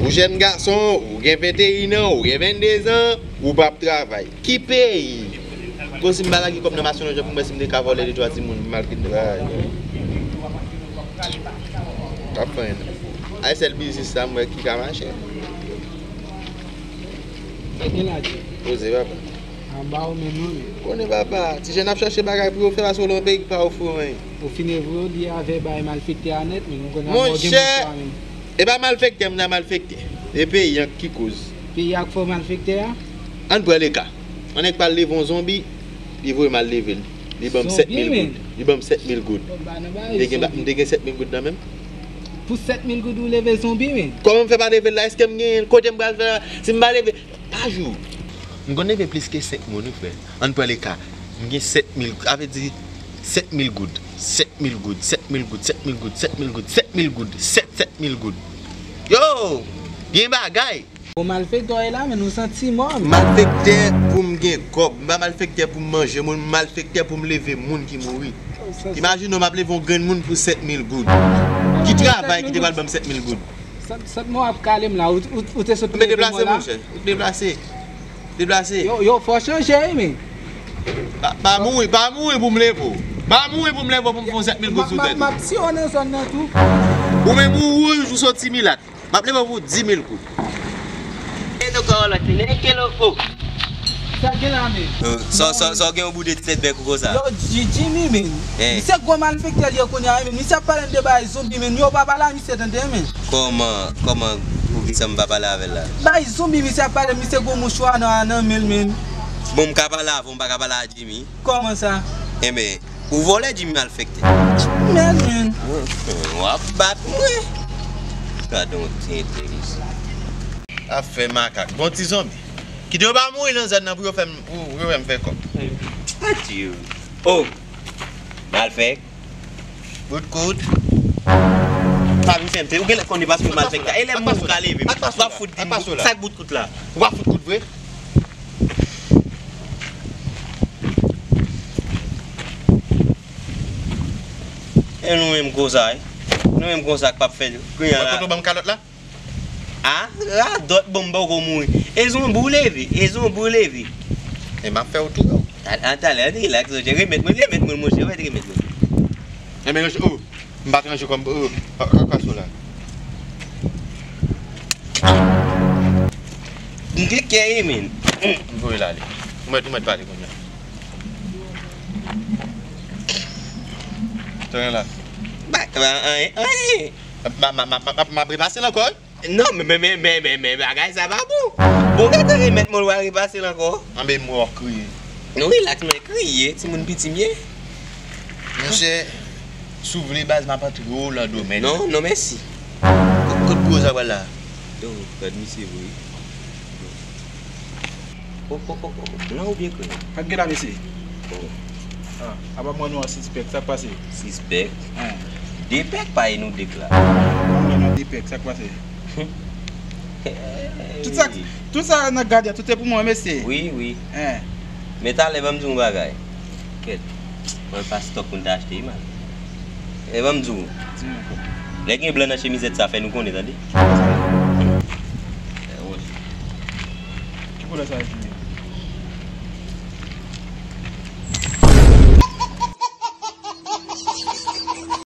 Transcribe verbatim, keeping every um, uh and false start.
Ou jèn gason, ou gen venteyen an, ou gen venndezan, ou p ap travay. Ki peyi? Bon, si m pa lage kòb nan machin nan, jan pou m wè si m te ka vòlè de twa timoun, m al kidnape. Ay, p ap fè anyen non. Ay, sèl biznis sa m wè ki ka mache. Sa gen la di? Poze, papa. Anba ou menm non, men. Konnen papa, ti jèn ap chache bagay pou yo fè, paske w nan yon peyi ki pa ofri w anyen. Ou fin evre w li avè bay malfektè a nèt, men m konnen anba w gen Monchè, bouch la, men. E pa malfektè, m nan malfektè. E peyi an ki koz. Peyi a k fè w malfektè a? Ann pran le ka. Yon nèg pral leve yon zonbi, li voye m al leve l. Li ban m sèt mil goud. Li ban m sèt mil goud. M te gen, m te gen sèt mil goud nan men m. Pou sèt mil goud ou leve zonbi, men? Kòman m fè pa leve l la? Èske m genyen l? Kote m pral fè la? Si m pa leve, pa jou. M konn leve plis ke senk moun, wi, frè. Ann pran le ka. M gen sèt mil, sa vle di sèt mil goud. Sèt mil goud, sèt mil goud, sèt mil goud, sèt mil goud, sèt mil goud, sèt, sèt mil goud. Yo! Gen bagay! Bon, malfektè w ye la, men nou santi mò, men. Malfektè pou m gen kòb. M pa malfektè pou m manje moun, m malfektè pou m leve moun ki mouri. Imajine w, m ap leve yon grenn moun pou sèt mil goud. Ki travay ki te pral ban m sèt mil goud? Sèt, sèt mò ap kale m la, ou, ou, ou te sot leve mò la. Deplase, monchè. Ou deplase. Deplase. Yo, yo, fò chanje, wi, men. Pa, pa mouri, pa mouri pou m leve w. Pa mouri pou m leve w pou m fè yon sèt mil goud sou tèt ou. M ap, m ap, m ap siye w nan zòn nan tou. Ou menm ou wouj, ou soti milat. M ap leve w pou dis mil goud. E nou ka wè lòt li, nèg ke loko. Sa gen la, men. Sa, sa, sa gen yon boude ti tèt bèk ou konsa. Yo, Ji-, Jimmy, men. Hein. Se gwo malfektè li ye kounye a, men. Misye ap pale m de bay zonbi, men. Yo pa pale a misye tande, men. Kòman, kòman, poukisa m pa pale avè l la? Bay zonbi, misye ap pale, misye gwo mouchwa nan, nan men l, men. Bon, m ka pale avè w, m pa ka pale a Jimmy. Kòman sa? Enben, ou vòlè Jimmy malfektè. Men, men. W ap bat mwen. Gade yon ti entèlijan. Afè makak. Bon ti zonbi. Kite yo pa mouri nan zòn nan pou yo fè m, pou, pou yo fè m fè kòb. Adieu. Oh! Malfèk. Bout kout. Pa vin fè m pè. Ou genlè konnen paske malfèk la. E lè moun ou ka leve m. W ap fout di m sa k bout kout la. Ou pa fout kout vre? E nou menm konsa, wi. Nou menm konsa k p ap fè kounye a la. Mwen kote w ban m kalòt la? A, radòt, bon, m poko mouri. E zonbi w leve, e zonbi w leve. E m ap fè w tou. A, a, talè, rilaks, monchè. Remèt mwen, remèt mwen, monchè, remèt mwen. Enben, oh, m pa t ranje kòm, oh, pa, pa, pa sou la. M gen kè, men. M voye l ale. Ou mèt, ou mèt pale kounye a. Tande la. Ba, ba, anyen, anyen. M a, m a, m a, m a, m a repase l ankò, wi. Non, men, men, men, men, men, men, bagay sa pa bon. Bon, gade remèt mwen, w a repase l ankò. Anben, m wè w ap kriye. Non, rilaks, mwen kriye, timoun piti m ye. Monchè, si w vle baz, m ap antre w nan domèn. Non, non, mèsi. Kot gwo sa pral la? Yo, gad misye vre. Oh, oh, oh, oh. Non, ou byen kwè. Sa k gen la, mesye? Oh. Ah, apa mwen nou an sispèk, sa k pase? Sispèk? Hein. De pèk pa e nou de k la. Mwen nou de pèk, sa k pase? Tout sa, tout sa nan gad ya, tout se pou mwen, mesye. Wi, wi. Hein. Men talè, ban m di w yon bagay. Kèt. Mwen pa stòk pou n ta achte, wi, man. E ban m di w. Di m. Lè gen blan nan chemizèt sa, fè nou konnen, tande? Ki koulè sa ye, Jimmy?